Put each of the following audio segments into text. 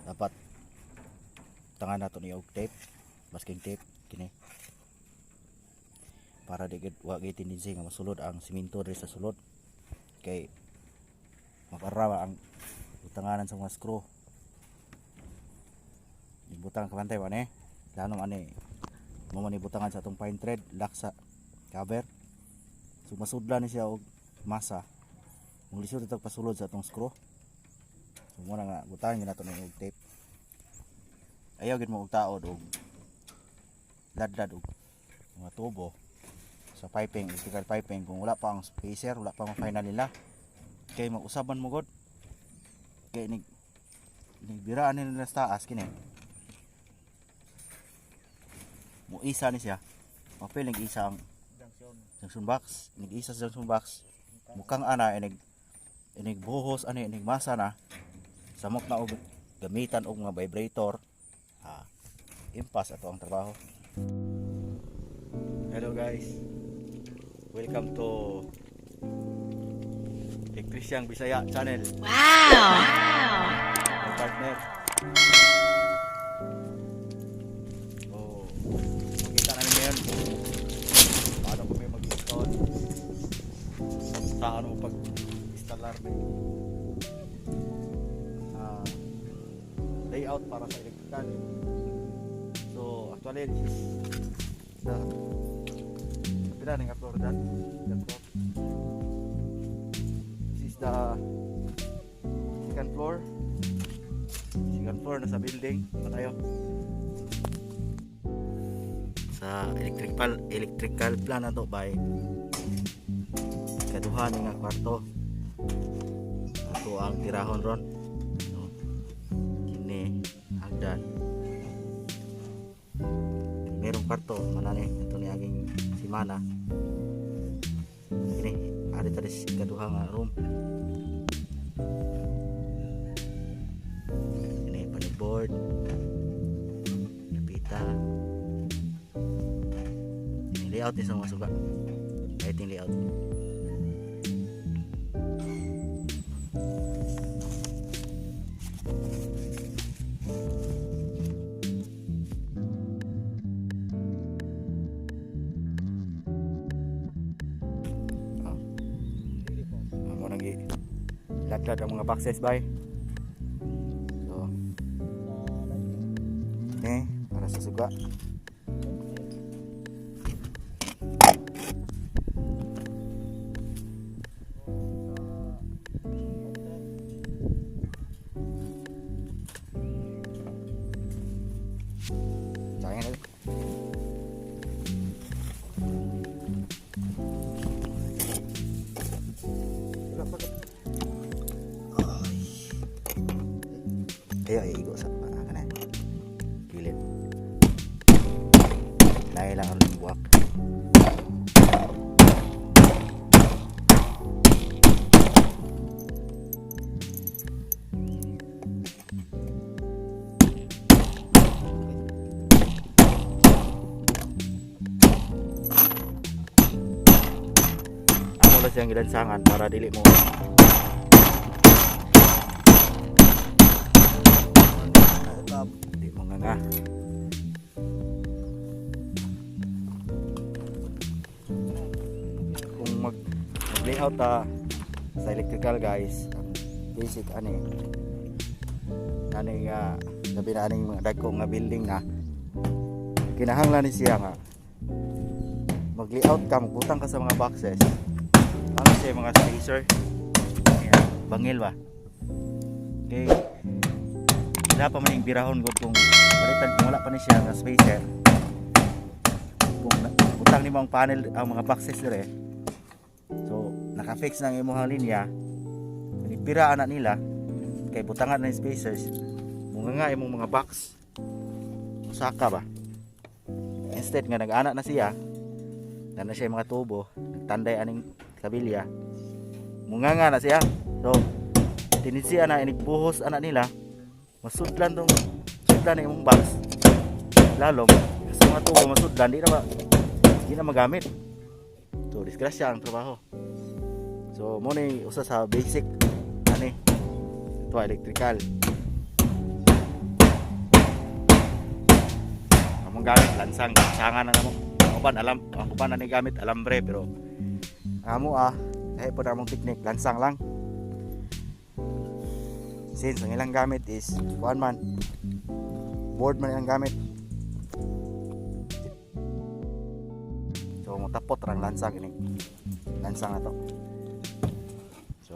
Dapat tangan nato ni og tape, masking tape kini. Para di gid wa gyud tendency nga masulod ang simento diri sa sulod. Kay mapara ang butanganan sa mga screw. Ibutang kabantay ba ni? Lano ani mo man ibutangan sa atong pine thread lock sa cover. So masudlan ni siya og masa. Mong lisod ito pasulod sa atong screw. So muna nga butangan gyud nato ni og tape. Ayaw gid mo og taod og ladlad og mga tubo sa piping, electrical piping, kung wala pa ang spacer, wala pa ang final nila. Kay mag-usaban mo god. Kay nig nigbiraan nila sa taas kini. Mo isa ni siya. Mapil nig isa ang Junction. Junction box, nig isa sa junction box. Mukhang ana inig inig buhos ani inig masa na samok na og gamitan og mga vibrator. Ah, impas ato ang trabaho. Hello guys. Welcome to Electrician Bisaya channel. Wow! My partner. Oh, makita namin ngayon kung paano kami mag-install. Paano mo pag-installer ng layout para sa electrical. So, actually, this is the pila nga floor that? The floor. This is the second floor. Second floor nasa building pa tayo. Sa electrical electrical plan na to by kaduha ni nga kwarto. Ato ang tirahon ron. So, kini hagdan. Merong kwarto manani ito ni aging simana. Kini ari tadi kaduha nga room. Kini panel board. Napita. Kini layout ni sa mga suga. Lighting layout. Ah. Amo nagi ladlad ang mga boxes bay. So, okay, para sa suga. Sayang na. Ay. Ayo, igo sa kana. Gilid. Lahi lang ang buwak. Amo lang siyang gilansangan para dili mo di mo nga nga. Kung mag layout ta sa electrical guys, ang basic ani ani nga labi na aning mga dagko nga building na kinahanglan ni siya nga mag layout ka, magbutang ka sa mga boxes, ano siya mga spacer. Ayan, bangil ba okay, wala pa man yung birahon gud kung palitan kung wala pa ni siya nga spacer. Kung butang nimo ang panel, ang mga boxes dire, so naka-fix na ang imong linya, bira ana nila kay butangan na yung spacers mo nga imong mga box, saka ba instead nga nag-ana na siya na na siya yung mga tubo nagtanday aning kabilya, munga nga na siya. So tendency ana inig buhos ana nila, masudlan tong sudlan na imong box lalom sa mga tubo, masudlan, di na magamit. So disgrasya ang trabaho. So mo ni usa sa basic ani ito electrical. Among gamit lansang, lansangan na namo. Ang uban alam, ang uban na ni gamit alambre, pero amo lahi po na among technique, lansang lang. Since ang ilang gamit is kuan man, board man ilang gamit. So mutapot rang lansang ini. Lansang na to. So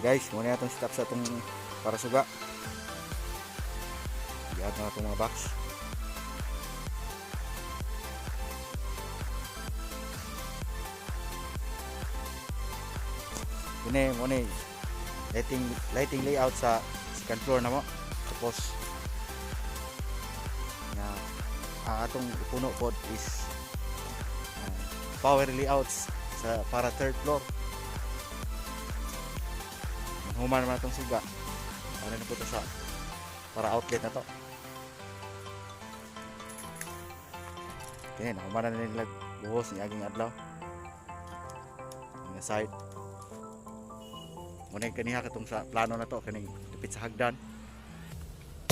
guys, muna atong stop sa atong para suga. Giat na atong mga box. Kini mo ni lighting layout sa second floor na mo. Tapos nga ang atong ipuno pod is power layouts sa para third floor. Human naman itong suga. Ano na po ito sa para outlet na to. Okay, nahuman na nila buhos ni aging adlaw. Nga side. Muna yung kaniha katong sa plano na to, kaning dapit sa hagdan.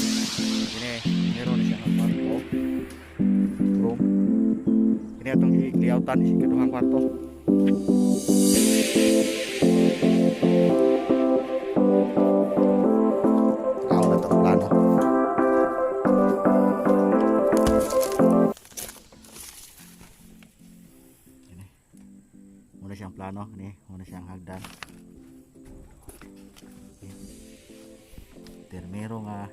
Kini, meron na siya ang kwarto. Room. Kini atong i-layoutan is ikaduhang kwarto. Ako na itong plano. Kini. Muna siyang plano, ni, muna siyang hagdan. Okay. Termero nga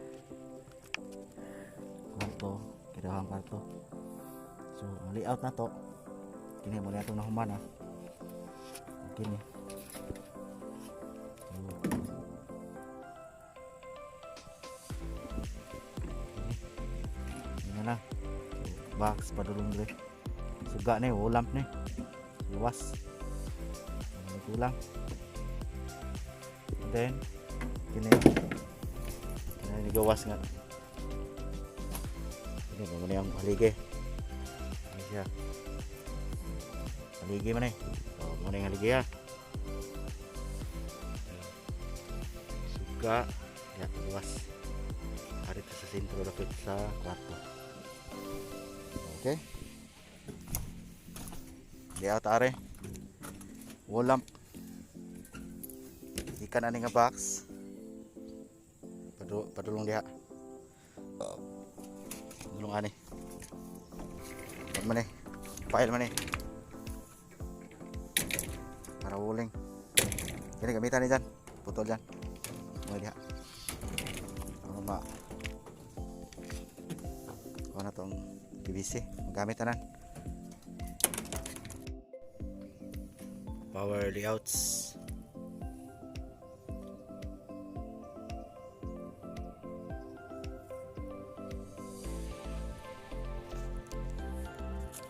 kwarto, kiduhang kwarto. So, ang layout na to, kini mo na itong nahuman ah. Kini. So, kini. Yun na lang. So, box padulong dire. Suga ni, ulamp ni. Luwas. Ano kulang. And then kini. Kini ni gawas nga. Kini mo na yung haligi. Ano siya? Haligi man eh. So, mo na yung haligi ha. Suga, ya luwas. Ari sa sentro dapit sa kwarto. Okay. Layout are. Wall lamp. Ikan ani nga box. Padulong diha. Padulong ani. Wag man eh. File man eh. Para wuling. Kini gamitan ni dyan. Putol dyan. Mga diha. Ano ma? Kuha na tong PVC. Magamit na. Power layouts.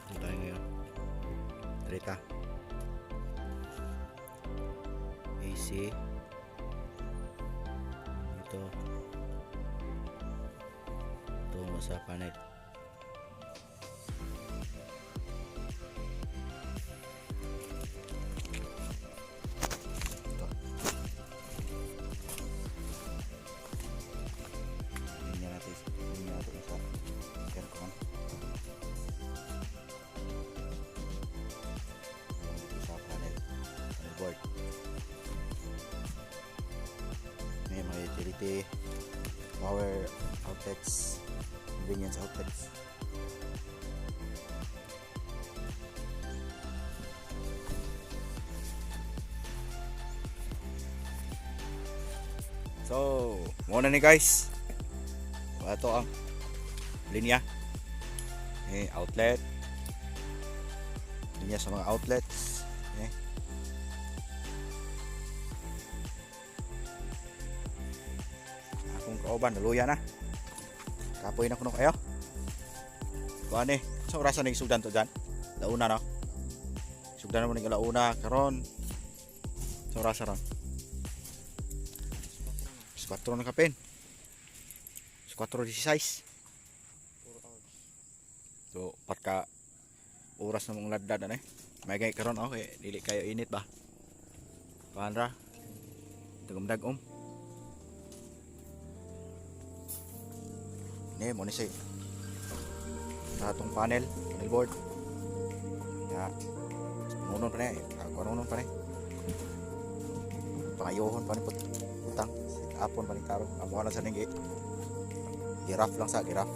Dito tayo ngayon. Trita. AC. Ito. Tungo sa panel. Ito. Linya natin sa aircon. Ayan dito sa panel board. May mga utility, power outlets, convenience outlets. So, mao na ni, guys. Ato ang linya. Eh, outlet. Linya sa mga outlets. Eh. Akong kauban, naluya na. Kapoy na kuno kayo. Kuan eh, sa orasan na sugdan to dyan? Launa, no? Sugdan mo ning alauna karon. Sa orasa ron? Alas 4 na kapin. 4:16. 4 hours. So, patka oras na mong ladlad ano eh. May gay karon, okay, dili kayo init ba? Kuan ra. Dagom-dagom. Ne, mo ni siya. Sa atong panel, panel board. Ya. Ngunon pa ni, kunonon pa ni. Pangayohon pa ni put utang. Apon pa ni tarong. Amuha na sa ning giraffe lang sa giraffe.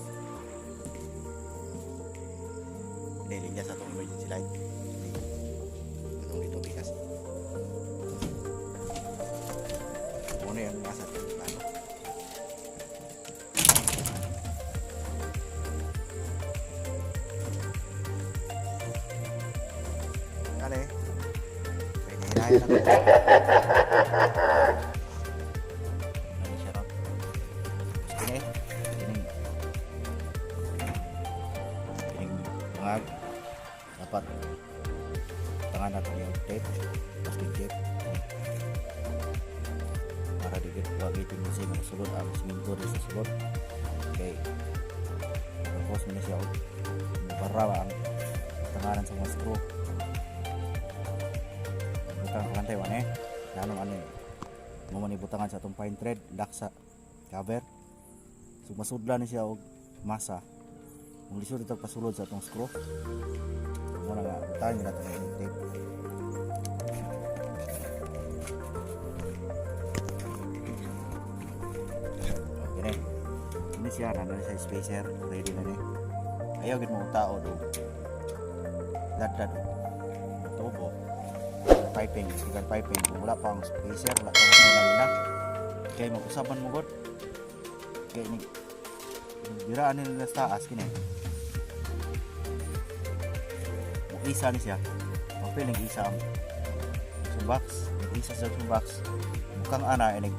Ini linya sa atong emergency light. Atong dito bigas. Muna yung nasa plano. Ano eh? May hinahin na to. Ano siya ron? Kini, kining kining mga dapat tangan natin yung tape, plastic tape, para di gid wa gitin mo siya mga sulod ang siminto rin sa sulod kay tapos mo na siya og bara ba ang tanganan sa mga screw. Butang kalantay wa eh nanong ano eh mo man ibutangan sa atong pine thread lock sa cover. So masudlan ni siya og masa kung lisod ito pasulod sa atong screw. Mo na nga butangan nila itong tape. Okay na. Ini siya na siya spacer, ready na ni. Ayaw gid mo tao do. Ladlad tubo. Piping, sigan piping kung wala pa ang spacer, wala pa ang na. Kay mag-usapan mo god. Kay ni biraan nila sa taas kini. Mo isa ni siya. Mapiling isa ang box, isa sa box. Bukang ana inig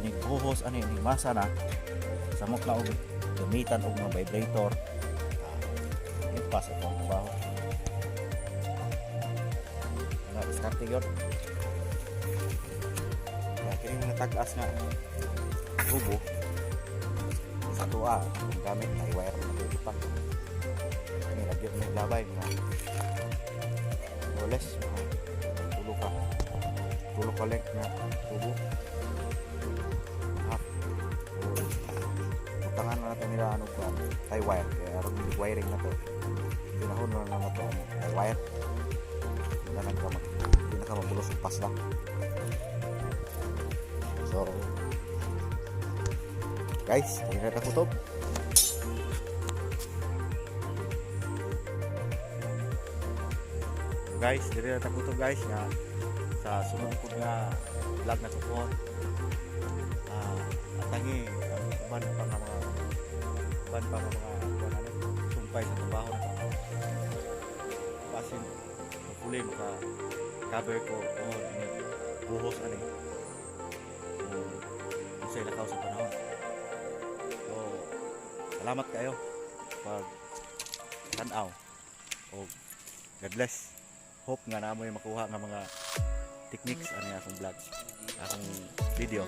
inig buhos ani inig masa na samok na og gamitan og mga vibrator. Ipas ito ang trabaho. Wala, diskarte yun. Kaya kini mga tag-as nga tubo sa tuwa kung gamit na i-wire na ito pa. Ini lagyan mo labay mga more or less mga tulo ka length nga tubo half. So, butangan na natin nila ano pa tie wire kaya aron wiring na to pinahon na lang na to ano, tie wire. Wala nang ka mag hindi na ka mabulos og pasla. So guys, dili na kutob. Guys, dili na kutob, guys, nga sa sunod ko nga vlog na to, atangi ang uban pa nga mga kuan ano sumpay sa trabaho na to. Basin hopefully maka cover ko oh ini buhos ani kung unsay lakaw sa panahon. So salamat kayo pag tan-aw og God bless. Hope nga na mo yung makuha nga mga techniques ani akong vlog, akong video.